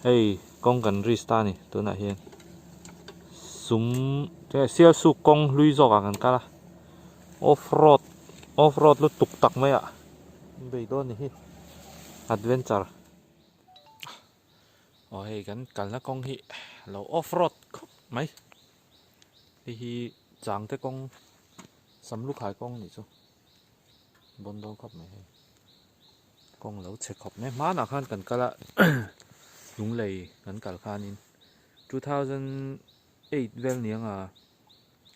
Hei kawng kan risk ta a ni tunah hian sum sialsuk kawng hlui zawkah kan kal a off road off road lutuk tak mai ah bei dawn a ni hi adventure aw hei kan kalna kawng hi lo off road khawp mai hei hi changte kawng samlukhai kawng nih chu bawn dawn khawp mai hei. Kawng lo chhe khawp mai. Hmanah khan kan kal a Lunglei kan kal khanin 2008 vel niang a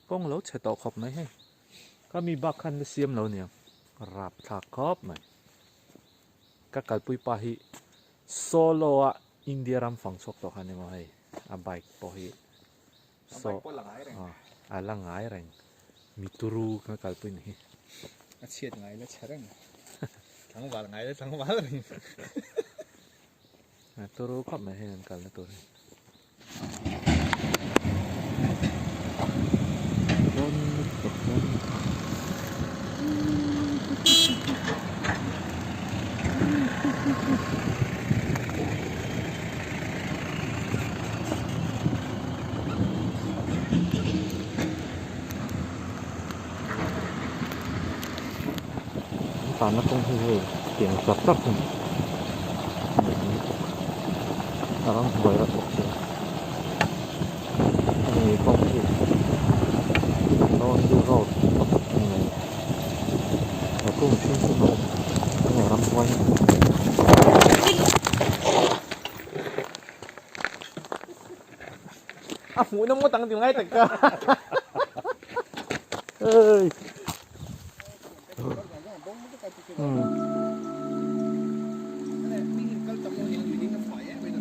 kawng lo chhe tawh khawp mai hei. Ka mi bak khan la siam lo niang rap thlak khawp mai. Ka kalpui pa hi solo a India ram fang chhuak tawh khan emaw hei a bike pawh hi so a la ngai reng mi turu ka kalpui ni hi. A chhiat ngai la chhe reng tlangval ngai la tlangval reng. A turu khawp mai hei an kalna tur hi. Tana kawng hi hei tiang char char thung a ram hnuai reuh bawk sia hemi kawng hi Lawndu road pakhat a ni mai he kawng mihring chu a awm enge ramhuai A hmuh na ngawt ang ti ngai tak ka. Ey.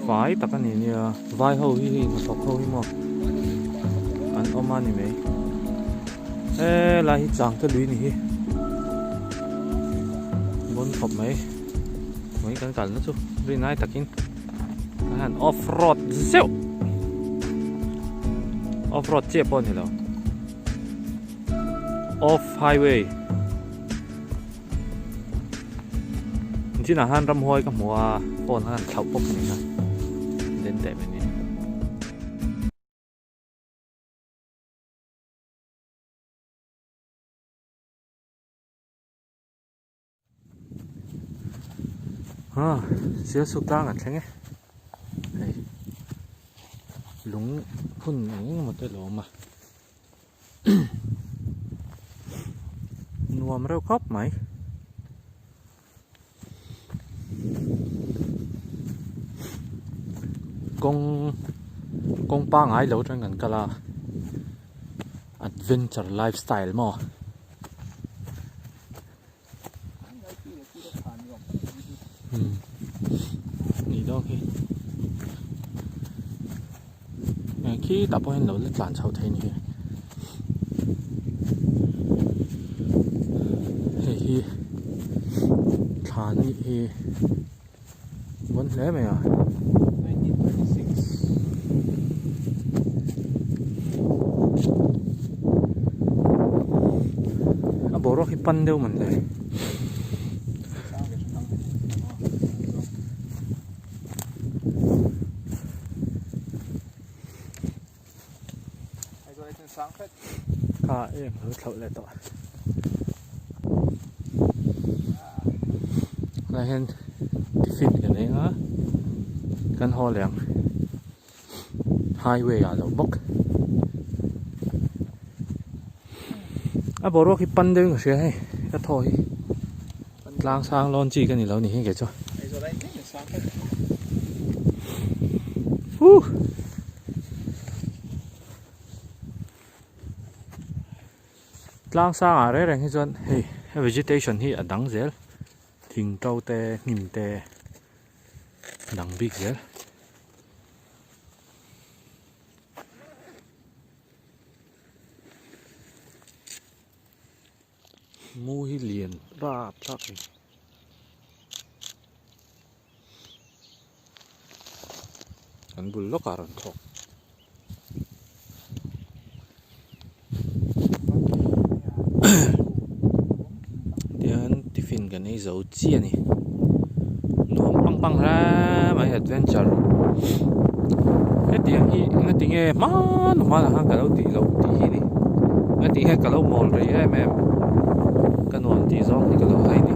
Fai tak a ni nia vai ho hi hei hnathawk ho hi maw an awm a ni mai he lai hi chang te lui ni hi bawn khawp mai mai kan kalna chu rinai takin Kan han off road zeuh off road chiah pawh a ni lo off highway chinah khan ramhuai ka hmu a phone khan thlauh pawp a ni kha den teh mai ni. Ha sialsuk tlang an thleng e hei lung phun eng eng emaw te lo awm a nuam reuh khawp mai kawng kawng pangai lo atang kan kal a adventure lifestyle maw. Ni dawn khi khi tah pawh hian lo la tlan chho thei ni hi hei hi thlan anih hi bawn hle mai a. A boruak hi pan deuh man le. Kha em lo thlauh leh tawh. Lai hian tiffin kan eng a kan haw leh ang highway ah lo bawk a boruak hi pan deuh in ka hria hei ka thaw hi tlang sang lawn chi ka ni lo ni hi kei chu huh. Tlang sangah reng reng hi chuan hei vegetation hi a dang zel thing to te hnim te dang bik zel. Mu hi lian rap thlak a ni. Kan bul lawkah rawn thlawk. Tihian tiffin kan ei zo chiah a ni. Nuam pang pang hle mai adventure. nge hman hmanah khan ka lo tih loh tih hi ni. Nga tih hian ka lo mawl rei em em. Ka nuam tih zawng hi ka lo hai ni.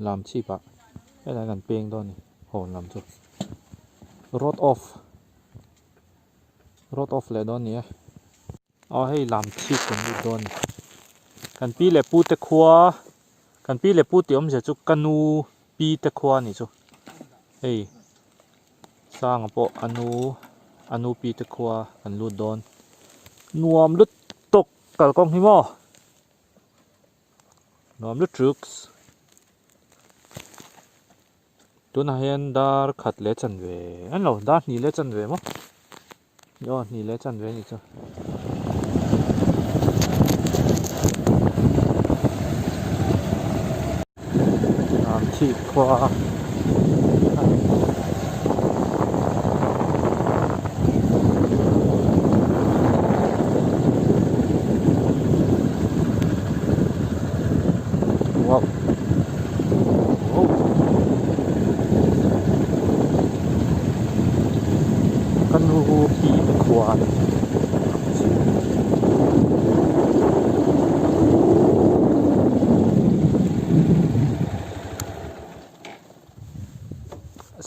Lam chhip ah helai kan peng dawn a ni hawn lam chu road off road off leh dawn a ni e aw hei lam chhip kan lut dawn a ni kan pi leh pu te khua kan pi leh pu tih awmzia chu ka nu pi te khua a nih chu hei sanga pawh a nu a nu pi te khua kan lut dawn nuam lutuk kalkawng hi maw. Nuam lutuk tunah hian dar khat leh chanve an lo dar hnih leh chanve maw aw hnih leh chanve a nih chu. Chhip khua a ni. Wow. Wow. Ka nu pi te khua a ni.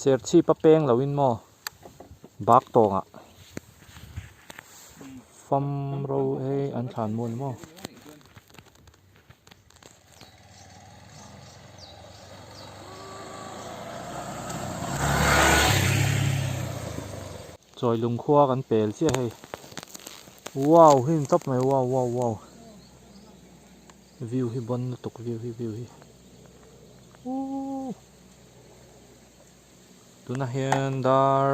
Serchhip a peng lo in maw bak tawngah fam ro hei an thlan mual maw. Chawi lungkhua kan pel chiah hei wow hi ni tawp mai wow wow wow view hi bon lutuk view hi view hi ooh tunah hian dar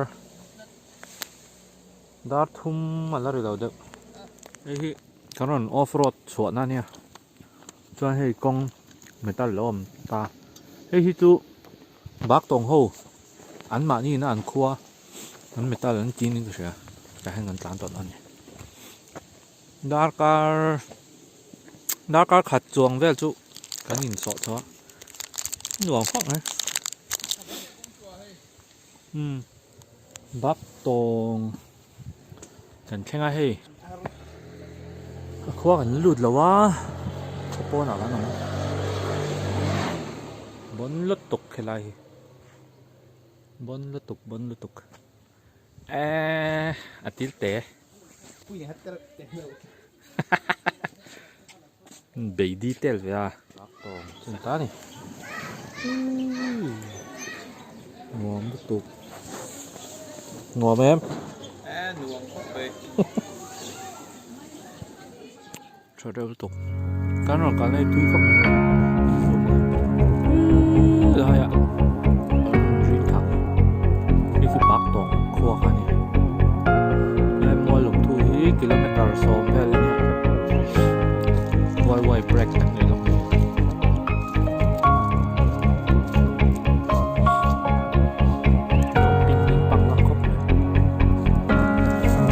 dar thum a la ri lo deuh hei hi kan rawn off road chhuahna a nia chuan hei kawng metal lo awm ta hei hi chu bak tawng ho an mahni in a an khua an metal an chin in ka hria tah hian kan tlan tawh dawn a ni darkar darkar khat chuang vel chu kan insawh chho a nuam khawp mai umm bak tawng kan thleng a hei a khua kan lut lo a khaw pawnah kan awm bawn lutuk helai hi bawn lutuk bawn lutuk eee a til te bei detail ve a chun ta ni nuam lutuk nuam em nuam khawp mai tha reuh lutuk kan rawn kalna hi tui khawp mai lai ah green thak hi khi park tawng khua kha a ni lai mual lungthu hi kilometer sawm vel a nia y y break tak ni lo.